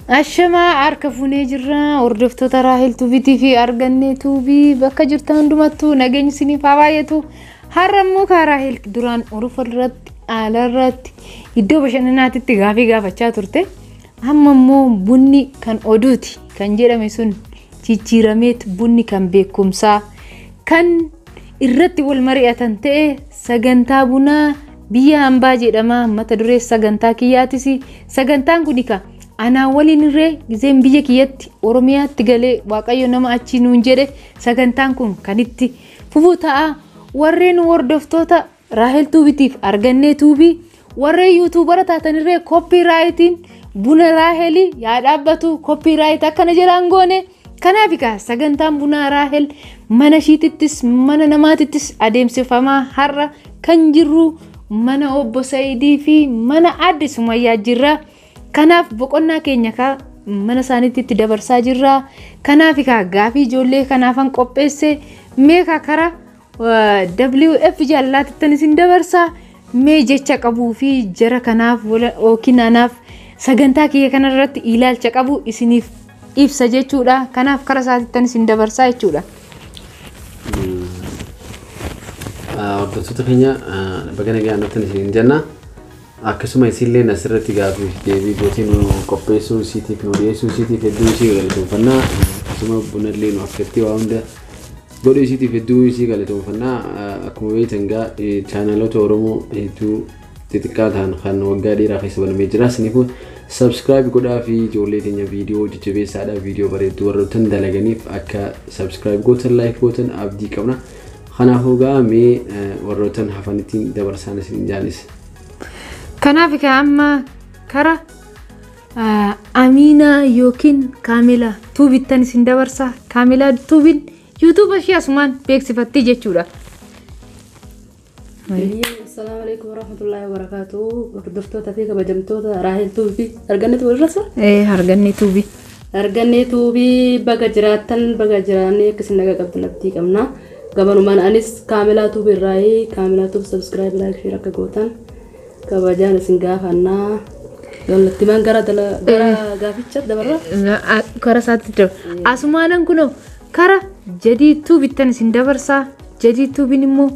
Ashamaa harka fuunee jirra. Hordoftoota Raahel Tuubiitii fi Argannee Tuubii bakka jirtan hundumattuu nageenyi isiniif haa baay'atu. Har'a immoo kaa Raahel duraan urufa irratti, haala irratti, iddoo bashannanaatitti gaafii gaafachaa turte. Amma immoo bunni kan oduuti kan jedhame sun jijjiirameet bunni kan beekumsaa kan irratti wal mari'atan ta'e sagantaa bunaa biyya hambaa jedhama. Mata duree sagantaa kiyyaatis sagantaan kun ika anaa waliin irree gizeen biyya kiyyatti Oromiyaatti galee Waaqayyo nama achii nuun jedhe sagantaan kun kan itti fufuu ta'a. Warreen hordoftoota Raahel Tuubitiif Argannee Tuubii warreen yuutuubara taatanirree koppii raayitiin buna Raahelii yaa dhaabbatu koppii raayit akkana jedhaan goone. Kanaaf egaa sagantaan bunaa Raahel mana ishiitittis mana namaatittis adeemsifamaa har'a kan jirru mana obbo Sayidii fi mana aadde Sumayyaa jirra. Kanaaf boqonnaa keenya kaa mana isaaniitti itti dabarsaa jirra. Kanaaf egaa gaafii ijoollee kanaafan qopheesse meeqa kara WF jaalalaatittan isin dabarsa. Mee jecha qabuu fi jara kanaaf yookiin anaaf sagantaa kiyya kanarratti ilaalcha qabu isiniif ibsa jechuudha. Kanaaf kara isaatittan isin dabarsaa jechuudha. Hordoftoota keenya baga nagaan dhuftan isiniin jenna. Akkasuma isinillee asirratti gaafii fi deebii gootii nu qopheessuu isiitiif nu dhiyeessuu isiitiif hedduu isii galatoomfannaa. Akkasuma bunallee nu affeertee waa hunda godhuu isiitiif hedduu isii galatoomfannaa. Akkuma beektan egaa chaanaloota Oromoo hedduu xixiqqaa ta'an kan waggaa dheeraa keessa banamee jira. Isiniifuu subscribe godhaa fi ijoollee teenya viidiyoo jajjabeessaadha viidiyoo bareedduu warroottan dalaganiif akka subscribe gootan like gootan abdii qabna. Kanaafuu egaa mee warroottan hafanittiin dabarsaan isin jaalisa. Kanaaf egaa amma kara Amiinaa yookiin Kaamilaa Tuubittan isin dabarsa. Kaamilaa Tuubiin yuutuuba ishee asumaan beeksifatti jechuudha. Assalamu alaikum warahmatullahi wabarakatuh. Hordoftoota fi kabajamtoota Raahel Tuubii Argannee Tuubii irra Argannee Tuubii. Argannee Tuubii baga jiraattan baga jiraannee akka isin nagaa qabdan abdii qabna. Gabanumaan anis Kaamilaa Tuubii irraayii Kaamilaa Tuubii subscribe like share akka gootan kabajaan isin gaafannaa. Gallattimaan gara gara gaaficha dabarra. Kara isaatti dabarra. Asumaanan kunoo kara Jadii Tuubittan isin dabarsaa. Jadii Tuubiin immoo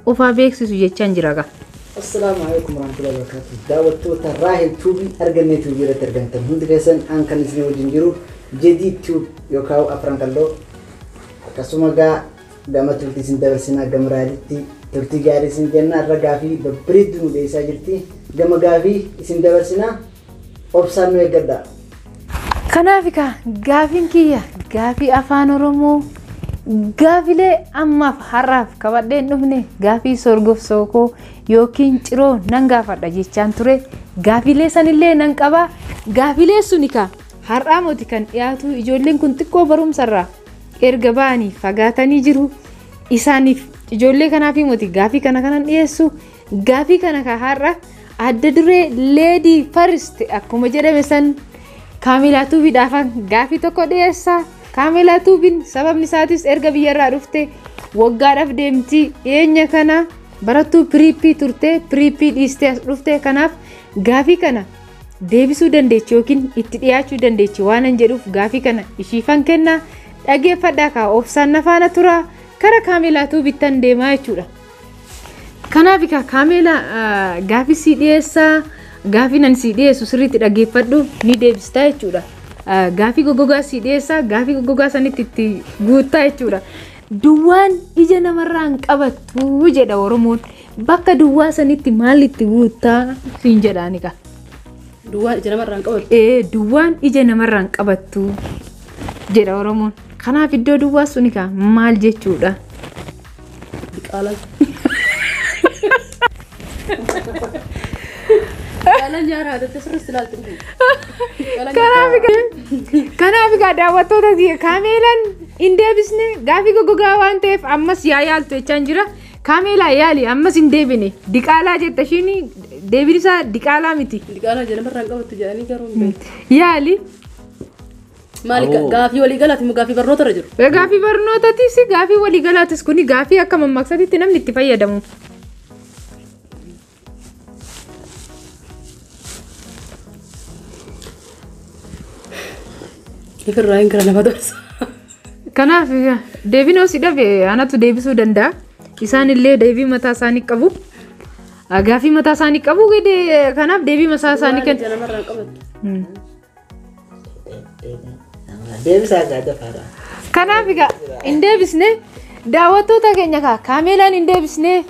ofaa beeksisu jechaan jira gaa. Assalaamu alaikum warahmatullahi wabarakatuh. Daawwattoota Raahel Tuubii Argannee Tuubii irratti argamtan hundi keessan an kan isin wajjin jiru Jadii Tuub yookaan Afran Qalloo akkasuma gaa gama turtii isin dabarsinaa gama Raahelitti turtii gaarii isin jenna irra gaafii babbareedduu nu dhiyeessaa jirti. Gama gaafii isin dabarsinaa obsaan nu eeggadha. Kanaaf egaa gaafiin kiyya gaafii afaan Oromoo gaafilee ammaaf har'aaf qabadhee hin dhufne gaafii sorgoof sookoo yookiin ciroo nan gaafadha jechaan ture. Gaafilee sanillee nan qaba. Gaafilee suni kaa har'aa moti kan dhiyaatu ijoolleen kun xiqqoo barumsarraa erga ba'anii fagaatanii jiru. Isaaniif ijoollee kanaaf moti gaafii kana kanan dhiyeessu. Gaafii kana ka har'a adda duree Lady First akkuma jedhame san Kaamilaa Tuubiidhaafan gaafii tokko dhiyeessa. Kaamilaa Tuubiin sababni isaatis erga biyyarraa dhufte waggaadhaaf deemti. Dhiyeenya kana barattuu piriippii turte piriippii dhiistee as dhufte. Kanaaf gaafii kana deebisuu dandeechi yookiin itti dhiyaachuu dandeechi waan an jedhuuf gaafii kana ishiifan kenna. Dhageeffadhaa kaa obsaan na faana tura. Kara Kaamilaa Tuubittan deemaa jechuudha. Kanaaf egaa Kaamilaa gaafii sii dhiyeessaa. Gaafii nan sii dhiyeessu sirriitti dhageeffadhu ni deebistaa jechuudha. Gaafii goggogaa sii dhiyeessaa gaafii goggogaa sanitti itti guuttaa jechuudha. Duwwaan ija namarraa hin qabattu jedha Oromoon. Bakka duwwaa sanitti maal itti guuttaa siin jedhaan egaa. Duwwaan ija namarraa hin qabattu. Duwwaan ija namarraa hin qabattu jedha Oromoon. Kanaaf iddoo duwwaa sun egaa maal jechuudha? Diqaalaan. Diqaalaan nyaara haadhatte sirriitti ilaaltu. Kanaaf egaa daawwattoota Kaameelaan hin deebisne gaafii goggogaa waan ta'eef ammas yaa yaaltu jechaan jira. Kaameelaa yaali ammas hin deebine diqaalaa jetta ishiin deebiin isaa diqaalaa miti. Diqaalaa ija namarraa hin qabattu jedhanii garuu hin beektu. Yaali. Maali gaafii waliigalaati moo gaafii barnoota irra jiru? Gaafii barnootaatis gaafii waliigalaatis kuni gaafii akka mammaksatitti namni itti fayyadamu. Ifirraa hin gara nama dorsa. Kanaaf deebiin osii dhabe anatu deebisuu danda'a. Isaan illee deebii mataa isaanii qabu. Gaaffii mataa isaanii qabu kanaaf deebii mataa isaanii Waan kennu. ija namarraa hin qabattu. Deebisaa gaa dafaadha. Kanaaf egaa hin deebisne daawwattoota keenya kaa kaameelaan hin deebisne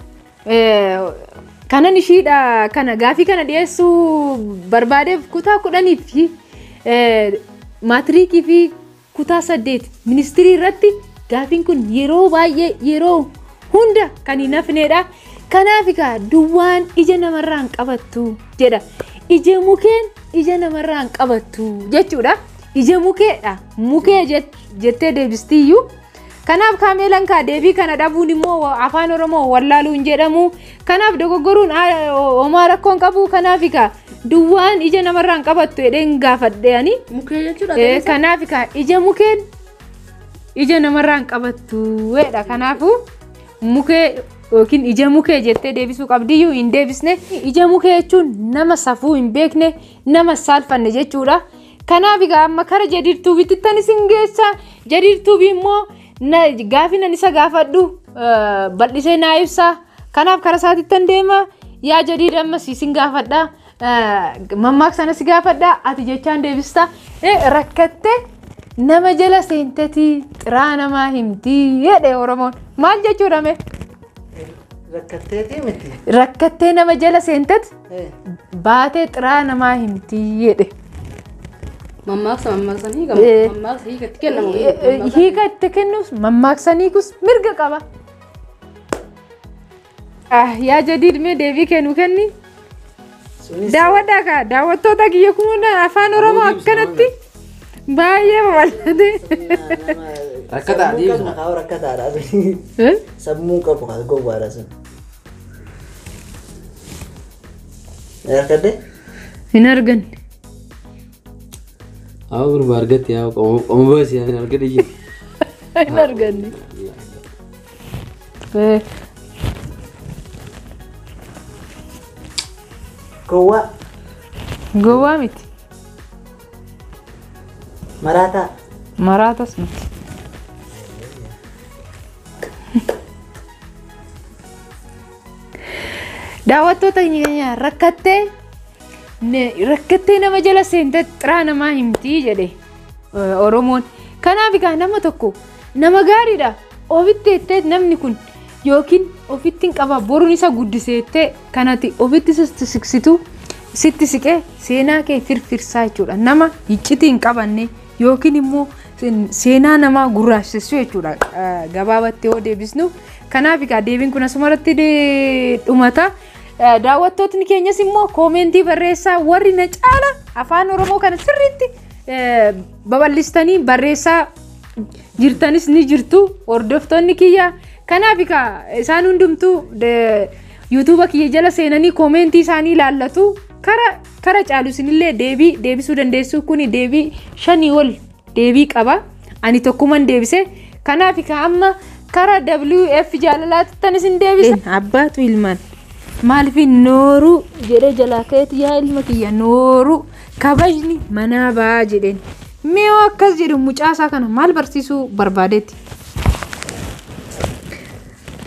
kanan ishiidha kana gaafii kana dhiyeessuu barbaadeef kutaa 10 fi maatiriikii fi kutaa 8 ministirii irratti gaafiin kun yeroo baay'ee yeroo hunda kan hin hafnedha. Kanaaf egaa duwwaan ija namarraa hin qabattu jedha. Ija mukeen ija namarraa hin qabattu jechuudha. Ija mukeedha. Mukee jettee deebistiyyuu. Kanaaf kaameelaan kaa deebii kana dhabuun immoo afaan Oromoo wallaaluu hin jedhamu. Kanaaf dogoggoruun homaa rakkoo hin qabu. Kanaaf egaa duwwaan ija namarraa hin qabattu jedheen gaafadhe ani. Mukee jechuudha. Kanaaf egaa ija mukeen ija namarraa hin qabattu jedha. Kanaafuu mukee yookiin ija mukee jettee deebisuu qabdiyyuu hin deebisne. Ija mukee jechuun nama safuu hin beekne, nama saalfanne jechuudha. Kanaaf egaa amma kara Jadiir Tuubiitti tan isin geessa. Jadiir Tuubii immoo gaafii nan isa gaafadhu bal'isee naa ibsa. Kanaaf kara isaatitti tan deema. Yaa Jadiir ammas isin gaafadha. Mammaaksa si gaafadha. Ati jechaan deebista. Rakkattee nama jala seentetii xiraa namaa himtii jedhe Oromoon. Maal jechuudha mee? Rakkatteetii miti. Rakkattee nama jala seentet baatee xiraa namaa himtii jedhe. Mammaaksa mammaaksan hiikamu. Mammaaksa hiikatti kennamu. Hiika itti kennuus mammaaksaniikus mirga qaba. Yaa Jadiid mee deebii kennu kenni. Sunis Daawwadhaa kaa daawwattoota kiyya kun afaan Oromoo akkanatti baay'ee babal'ate. Rakkataa deebisa. Maqaa rakkataadha sun. Sammuu qabu kan gowwaadha sun. Rakkadde? Hin arganne. Haa gurbaa argatte yaa qoma baasii yaa argadhe jiru. Hin arganne. Gowwaa. Gowwaa miti. Maraataa. Maraatas miti. Daawwattoota keenya rakkattee nama jala seentee xiraa namaa himtii jedhe Oromoon. Kanaaf egaa nama tokko nama gaariidha. Ofitti jettee namni kun yookiin ofitti hin qaba boruun isa guddiseettee kanati ofitti sitti siqsitu sitti siqee seenaa kee firfirsaa jechuudha. Nama iccitii hin qabanne yookiin immoo seenaa namaa gurraachessu jechuudha. Gabaabatti yoo deebisnu. Kanaaf egaa deebiin kun asumarratti dhumata. Daawwattootni keenyas immoo koomentii barreessaa warri na caala afaan Oromoo kana sirriitti babal'istanii barreessaa jirtanis ni jirtu hordoftoonni kiyya. Kanaaf egaa isaan hundumtuu yuutuuba kiyya jala seenanii koomentii isaanii ilaallatu. Kara caalu isinillee deebii deebisuu dandeessu. Kuni deebii 5 ol deebii qaba. Ani tokkuman deebise. Kanaaf egaa amma kara WF jaalalaatti tan isin deebisa. Abbaatu ilmaan maaliif nooruu jedhee jalaa ka'eeti yaa ilma kiyya nooruu kabajni manaa ba'aa jedheen. Mee yoo akkas jedhu mucaasaa kana maal barsiisuu barbaadeeti?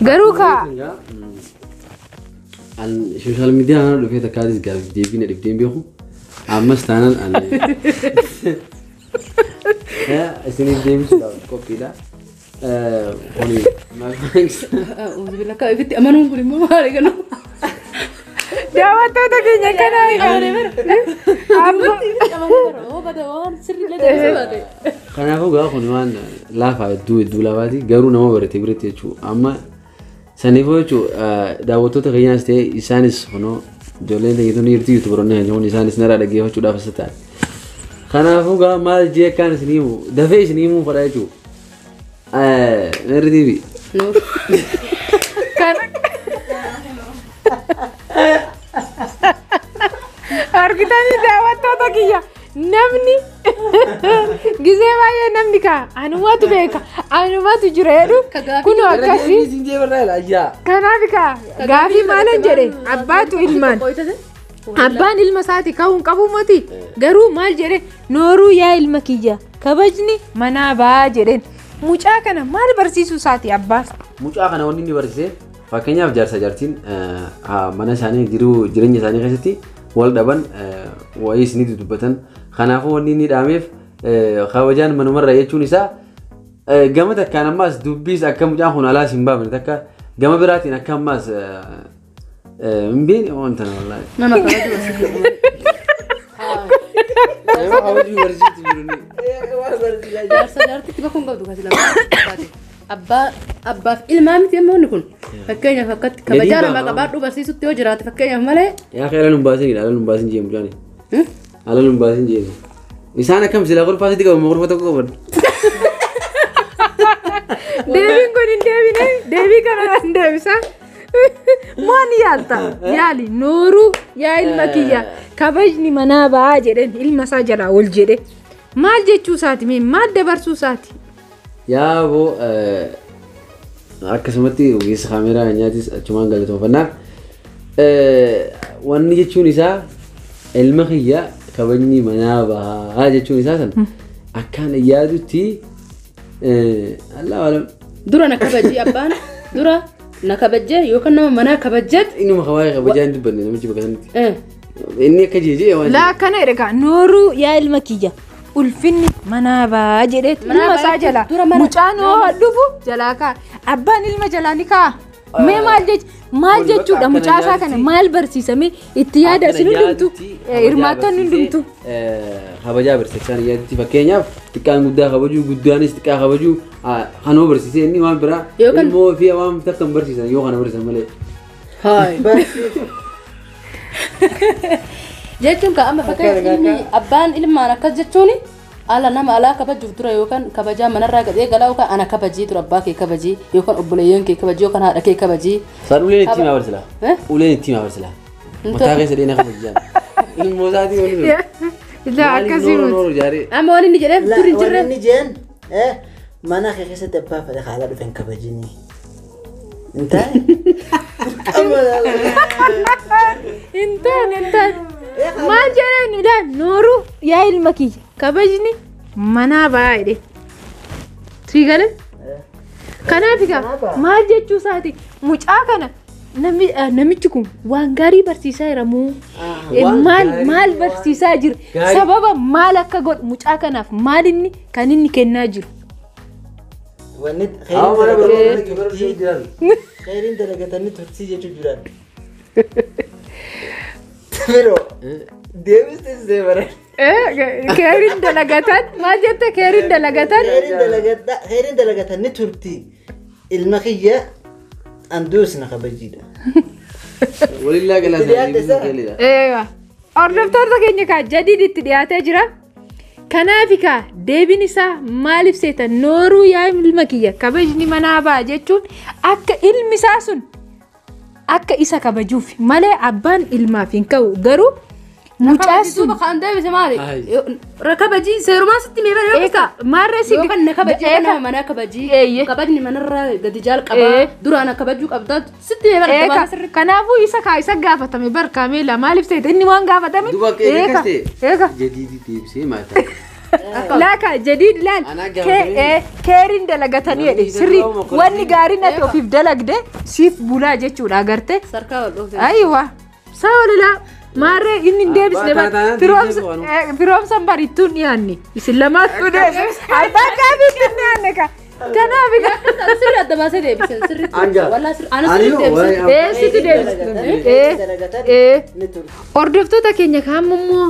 Garuu kaa An sooshaal miidiyaa kana dhufee takkaatis gaafii deebii na dhibdee hin beeku. Ammas taanaan an isiniif deebisuudhaaf qophiidha. Kuni Uzubillah akka ifitti amanuun kun immoo maali kanu? Daawwattoota keenya kana Kanaafuu gaa kun waan laafaa hedduu hedduu laafaati garuu nama barate biratti jechuudha. Amma saniifuu jechuudha daawwattoota keenyaas ta'e isaanis kunoo ijoolleen ta'e jirti yuutuubaroonni kan jiran isaanis narraa dhaggeeffachuudhaaf as ta'an. Kanaafuu gaa maal jee akkaan isinii himu dafee isinii himuu fedha jechuudha. Meerri TV. Argitanii daawwattoota kiyya namni gisee baay'ee namni kaa anumatu beeka anumatu jira jedhu kun akkasii. Kanaaf kaa gaafii maalan jedhe abbaatu ilmaan abbaan ilma isaati ka'uun qabu moti garuu maal jedhe nooruu yaa ilma kiyya Kabajni manaa ba'aa jedheen. Mucaa kana maal barsiisuu isaati abbaan? Mucaa kana wanni inni barsiise fakkeenyaaf jaarsa jaartiin mana isaanii jiruu jireenya isaanii keessatti wal dhaban wayii isinitti dubbatan. Kanaafuu wanni inni dhaameef kabajaan manumarra jechuun isaa gama takkaan ammaas dubbiis akka mucaan kun alaas hin baafne takka gama biraatiin akka ammaas hin beekne wanta na wallaahi. Nama kabaju barsiisuu. Nama kabajuu barsiisuutti jiru inni. Jaarsa jaartitti bakka hin qabdu kasi lama. Abbaa abbaaf ilmaa miti amma wanni kun. Fakkeenyaaf akkatti kabajaa namaa qabaadhuu barsiisutti yoo jiraate fakkeenyaaf malee. Yaa ala nun baasin ala nun baasin jee mucaan. Ala nun baasin jee. Isaan akkam silaa kolfaa sitti qabu kolfa tokko qaban. Deebiin kun hin deebine, deebii kana hin deebisa. Maal yaalta? Yaali nooruu yaa ilma kiyya kabajni manaa ba'aa jedheen ilma isaa jalaa ol jedhe. Maal jechuu isaati mee maal dabarsuu isaati? Yaa boo akkasumatti ogeessa kaameeraa nyaatis achumaan galatoofannaa. Wanni jechuun isaa ilma kiyya kabajni manaa bahaa jechuun isaa san akkaan yaadutti Allah alam. Dura na kabajii abbaan dura na kabajjee yookaan nama manaa kabajjeet. Innuma kawaayee kabajaa hin dubbanne namichi bakka sanatti. Inni akka jeejee waan. Laa akkana jedhe nooruu yaa ilma kiyya ulfinni manaa ba'aa jedhee ilma isaa jalaa mucaan hoo dhufu jalaa kaa'a abbaan ilma jalaa ni kaa'a. Mee maal jech maal jechuudha mucaa isaa kana maal barsiisame itti yaada isin hundumtu hirmaattonni hundumtu. Kabajaa barsiisaan yaadutti fakkeenyaaf xiqqaan guddaa kabajuu guddaanis xiqqaa kabajuu kanoo barsiisee inni waan biraa ilmoo fi waan takka hin barsiisan yoo kana barsiisan malee. Haay. Jechuun kan amma fakkeenyaaf ilmi abbaan ilmaan akkas jechuuni ala nama alaa kabajuuf dura yookaan kabajaa manarraa gadhee galaa yookaan ana kabajii dura abbaa kee kabajii yookaan obboleeyyan kee kabajii yookaan haadha kee kabajii. Saan uleen itti himaa barsiila. Uleen itti himaa barsiila. Mataa keessa dheena kabajaa. Ilmoo isaatii waliin. Ilaa akkasii miti. Amma waan inni jedheef dur hin jirre. Waan inni jeen mana kee keessatti abbaa fedhe haala dhufen kabajini. Hin taane. Hin taane hin taane. Maal jedhan ilaal nooruu yaa ilma kiyya kabajni manaa ba'aa jedhe. Sii galee? Kanaaf egaa maal jechuu isaati mucaa kana namichi kun waan gaarii barsiisaa jira moo maal maal barsiisaa jira sababa maal akka godhu mucaa kanaaf maal inni kan inni kennaa jiru. Wanni khayriin dalagatanii turtii jechuu jiran. Pero deebistes deebara. Khayriin dalagatan maal jette khayriin dalagatan. Khayriin dalagatan ni turti ilma kiyya anduus na kabajiidha. Walillaa galaa. Eewa. Hordoftoota keenya kaa jadiiditti dhiyaatee jira. Kanaaf kaa deebiin isaa maaliif seeta nooruu yaa ilma kiyya kabajni manaa ba'a jechuun akka ilmi isaa sun akka isa kabajuuf malee abbaan ilmaaf hin ka'u garuu mucaa sun kan deebise maali? Kabajii seerumaa sitti mee bara eeka maarree si yookaan na kabajii nama manaa kabajii kabajni manarraa gadi jaal qabaa duraan kabajuu qabdaa sitti mee bara eeka kanaafuu isa kaa isa gaafatame barkaameela maaliif seeta inni waan gaafatame Duba eeka eeka jadiidi deebisee maata. Laaka jadiid laal keeriin dalagatanii jedhe sirrii wanni gaariin ati ofiif dalagde siif bulaa jechuudha agarte. Sarkaa wal dhoofte. Ayiwa saawolilaa maarree inni hin deebisne firoomsan barittuun dhiyaanne isin lamaattuu deebise abbaan gaafiitti hin dhiyaanne ka kanaaf egaa. Sirri adda baasee deebise sirriitti. Wallaa sirri ana sirriitti deebise. Sitti deebise. Hordoftoota keenya kaan immoo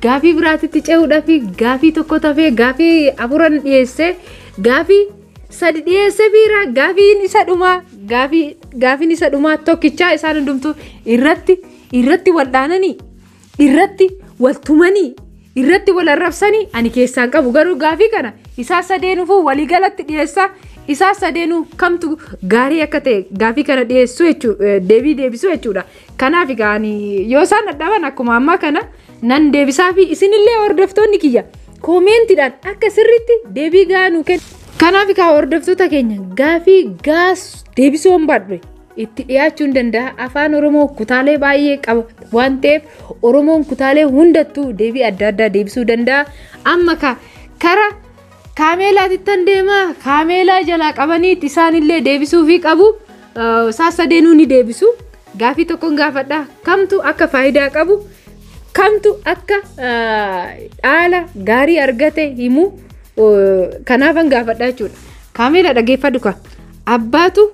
gaafii biraatitti ce'uudhaaf gaafii tokko tafee gaafii afuran dhiyeesse gaafii sadi dhiyeesse fiira gaafiin isa dhumaa gaafiin isa dhumaa tokkichaa isaan hundumtuu irratti irratti wal dhaananii irratti wal tumanii irratti wal arrabsanii ani keessaan qabu garuu gaafii kana isaa sadeenufuu waliigalatti dhiyeessaa isaa sadeenuu kamtu gaarii akka ta'e gaafii kana dhiyeessuu jechuudha deebii deebisuu jechuudha. Kanaaf egaa ani yoo isaan dadhaban akkuma ammaa kana nan deebisaa fi isinillee hordoftoonni kiyya koomeentiidhaan akka sirriitti deebii gahaa nuu kennu. Kanaaf egaa hordoftoota keenya gaafii gaas deebisuu hin baadhu itti dhiyaachuu hin danda'a. Afaan Oromoo kutaalee baay'ee qaba waan ta'eef Oromoon kutaalee hundattuu deebii adda addaa deebisuu danda'a. Amma kara Kaameelaatittan deemaa kaameelaa jalaa qabaniitti isaanillee deebisuufii qabu. Isaan sadeenuu ni deebisu. Gaafii tokkoon gaafadha. Kamtu akka faayidaa qabu, kamtu akka dhaala gaarii argate himu kanaafan gaafadha jechuudha. Kaameelaa dhageeffadhu ka. Abbaatu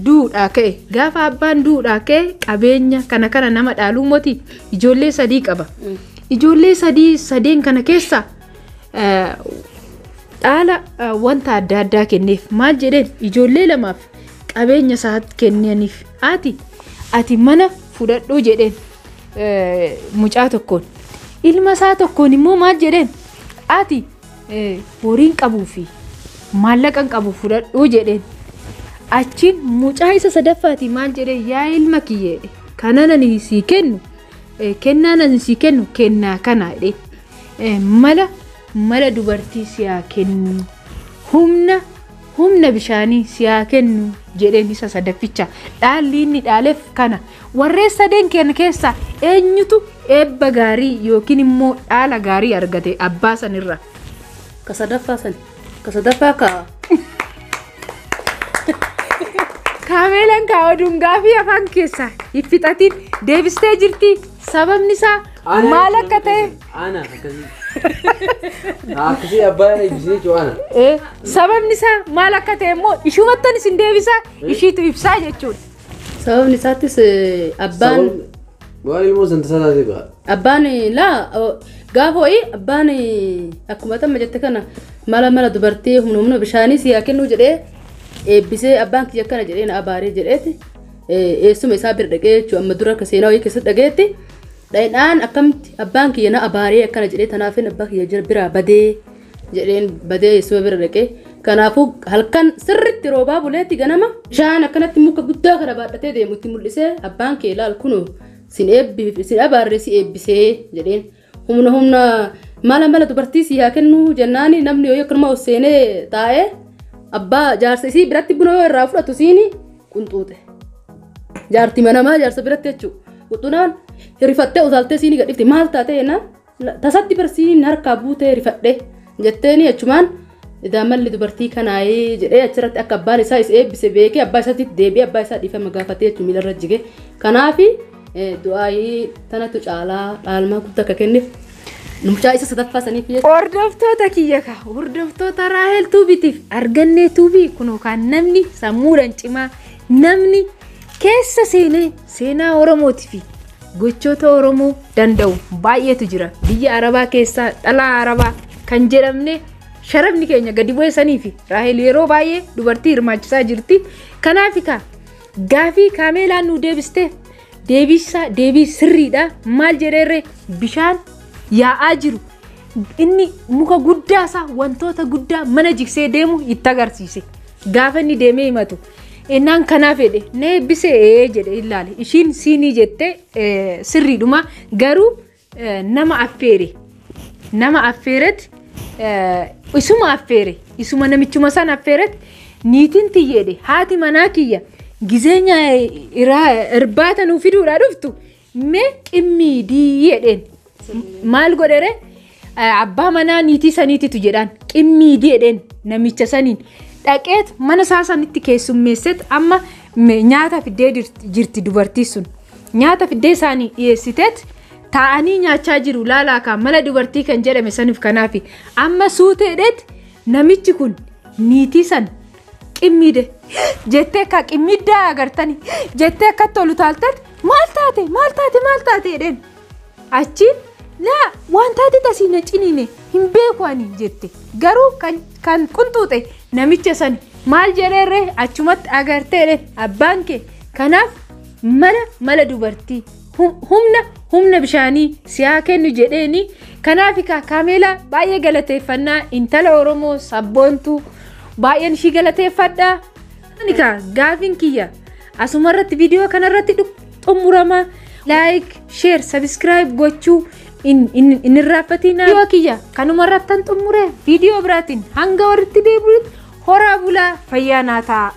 duudhaa ka'e. Gaafa abbaan duudhaa ka'e qabeenya kana kana nama dhaaluu moti ijoollee sadii qaba. Ijoollee sadii sadeen kana keessa dhaala wanta adda addaa kenneef maal jedheen ijoollee lamaaf qabeenya isaa kennaniif ati mana fudhadhuu jedheen mucaa tokkoon ilma isaa tokkoon immoo maal jedheen ati horiin qabuu fi maallaqa qabu fudhadhuu jedheen achiin mucaa isa sadaffaati maal jedheen yaa ilma kiyyeedhe kanan ani sii kennu kennaan ani sii kennu kennaa kana jedheen mala dubartii si haa kennu humna bishaanii si haa kennu jedheen isa sadafficha dhaalli inni dhaaleef kana warreen sadeen kenna keessaa eenyutu eebba gaarii yookiin immoo dhaala gaarii argate abbaa sanirra. Ka sadaffaa sani. Ka sadaffaa ka. Kaameelaan kaa oduun gaafii afaan keessaa hin fixatiin deebistee jirti. Sababni isaa maal akka ta'e? Ana akkasii. Akkasii abbaa eebbisee jechuudha ana. Sababni isaa maal akka ta'e immoo ishumattan isin deebisaa ishiitu ibsaa jechuudha. Sababni isaattis abbaan Waan ilmoo san tasaa taatee ba'a. Abbaan laa gaafa wayii abbaan akkuma tamma jette kana mala dubartii humna bishaanii si haa kennuu jedhee eebbisee abbaan kiyya akkana jedhee na abaaree jedheeti eessuma isaa bira dhaqee jechuudha amma dura akka seenaa wayii keessatti dhaqeetti dhaqnaan akkamitti abbaan kiyya na abaaree akkana jedhee tanaafin abbaa kiyya biraa badee jedheen badee eessuma bira dhaqee kanaafuu halkan sirriitti roobaa buleetti ganama bishaan akkanatti muka guddaa kana baadhatee deemu itti mul'isee abbaan kee ilaal kunoo sin abaarree si eebbisee jedheen humna mala dubartii si haa kennuu jennaani namni yoo akkanuma ol seenee taa'ee abbaa jaarsa isii biratti buna yoo irraa fudhatu siini qunxuute. Jaartii manamaa jaarsa biratti jechuudha. Qunxuunaan rifattee utaaltee siini gadhiifte maal taate jennaan tasatti bar siiniin harkaa buutee rifadhe jetteeni achumaan malli dubartii kanaayee jedhee achirratti akka abbaan isaa isa eebbise beekee abbaa isaatti deebi'ee abbaa isaa dhiifama gaafatee jechuun miilarra jige. Kanaafi du'aayii tanatu caalaa dhaalmaa guddaa akka kenneef mucaa isa sadaffaa saniif jechuudha. Hordoftoota kiyya ka hordoftoota Raahel Tuubitiif argannee Tuubii kun yookaan namni sammuudhaan cimaa namni keessa seenee seenaa Oromootii fi gochoota Oromoo danda'u baay'eetu jira. Biyya Arabaa keessaa dhalaa Arabaa kan jedhamne sharafni keenya gadi bu'e sanii fi Raahel yeroo baay'ee dubartii hirmaachisaa jirti. Kanaaf gaafii kaameelaan nu deebistee deebii sirriidha. Maal jedheerree bishaan yaa'aa jiru inni muka guddaa isaa wantoota guddaa mana jigsee deemu itti agarsiise. Gaafa inni deemee himatu innaan kanaaf jedhe na eebbisee jedhe ilaale ishiin siinii jettee sirriidhuma garuu nama affeeretti isuma affeere isuma namichuma san affeeretti niitiin tiyyeedhe haati manaa kiyya gizeenya irbaata nuu fiduudhaa dhuftu mee qimmiidii jedheen. Maal godhere abbaa manaa niitii saniititu jedhaan qimmiidii jedheen namicha saniin dhaqeet mana isaa sanitti keessummeesseet amma nyaata fiddee jirti dubartii sun nyaata fiddee isaanii dhiyeessiteet taa'anii nyaachaa jiru laalaa kan mala dubartii kan jedhame saniif kanaafi amma suuteedheet namichi kun niitii san qimmiide jettee akka qimmiddaa agartanii jettee akka tolu taalteet maal taate maal taate maal taate jedheen achiin laa waan taate tasii na ciniine hin beeku ani jette garuu kan qunxuute namicha san maal jedheerree achumatti agarteedhe abbaan kee kanaaf mala dubartii humna bishaanii si haa kennu jedheeni kanaaf kaameelaa baay'ee galateeffannaa intala Oromoo sabboontuu baay'een ishii galateeffadha. Gaafiin kiyya asumarratti viidiyoo kanarratti xumurama. Like, share, subscribe gochuu hin irraanfatinaa. Viidiyoo kiyya kanumarrattan xumure viidiyoo biraatiin hanga walitti deebi'utti horaa bulaa fayyaa naa ta'a.